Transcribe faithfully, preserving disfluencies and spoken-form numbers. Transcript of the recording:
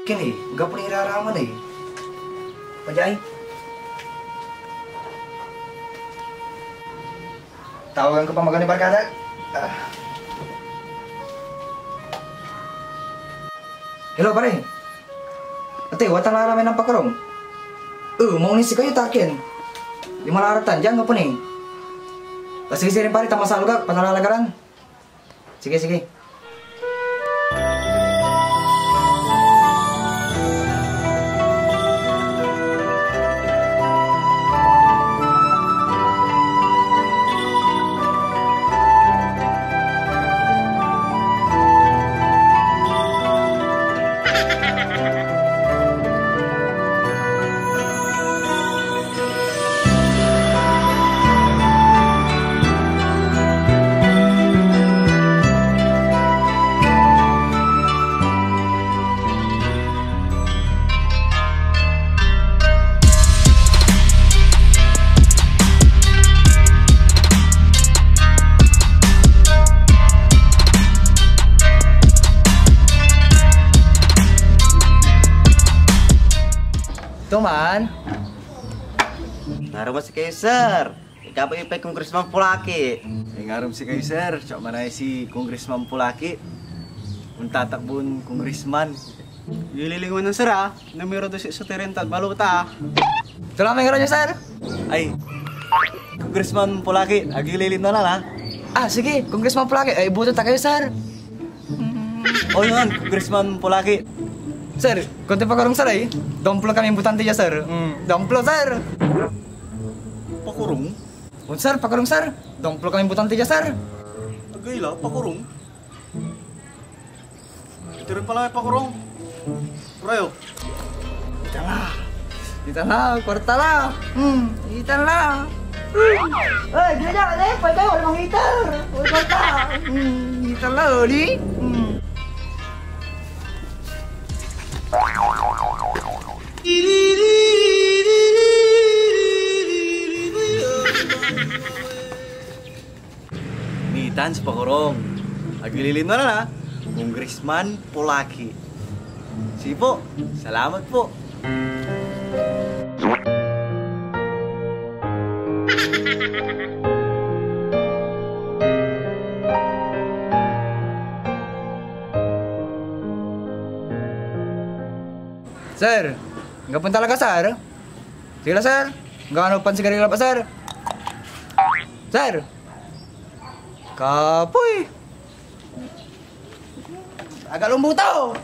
Kini, gapo ni iraraman eh. Pajay. Tawagan ko pa magano barkada. Ah. Hello, pare. Ate, watan la ramay nampakorong. Eh, maong ni sikayo ta akin. Di malaratan, diyan, gapo ni. Ah, sige, sige, pare, ta masalog ak, panalalaga lan. Sige, sige. Tuman. Narumasi kayo, sir. Ikapoy pay Congressman Pulaki. Ay, ngarum si kayo, sir. Siak manaya si Congressman Pulaki. Ontatakbon Congressman. Lilingwanan, sir, ah. Numero dos so tirinta, balota, ah. Ito lang may ngaran niyo, sir? Ay, Congressman Pulaki. Agi lilim na lang, ah. Ah, sige. Congressman Pulaki. Ay, iboto ta kayo, sir. O yun, Congressman Pulaki. Sir, konti pakorong, sir, ay. Domplo kami botante dia, sir. Mm, domplo, sir. Pakorong? On, sir, pakorong, sir. Domplo kami botante dia, sir. Agay la, pakorong. Iter pala may pakorong. Rayo. Iter la. Iter la, kwarta la. Hmm, iter la. Ay, dia, dia, eh, pwede, wala mang iter. Wala kwarta. Hmm, iter la, oli. Hmm. Nitan si Pakorong. Agililin mo na, Congressman Polaki. Sige po. Salamat po. Sir, anggapo talaga, sir? Sige la, sir. Anggapo pansigarilyo pa, sir. Sir! Kapoy! Agalong buto!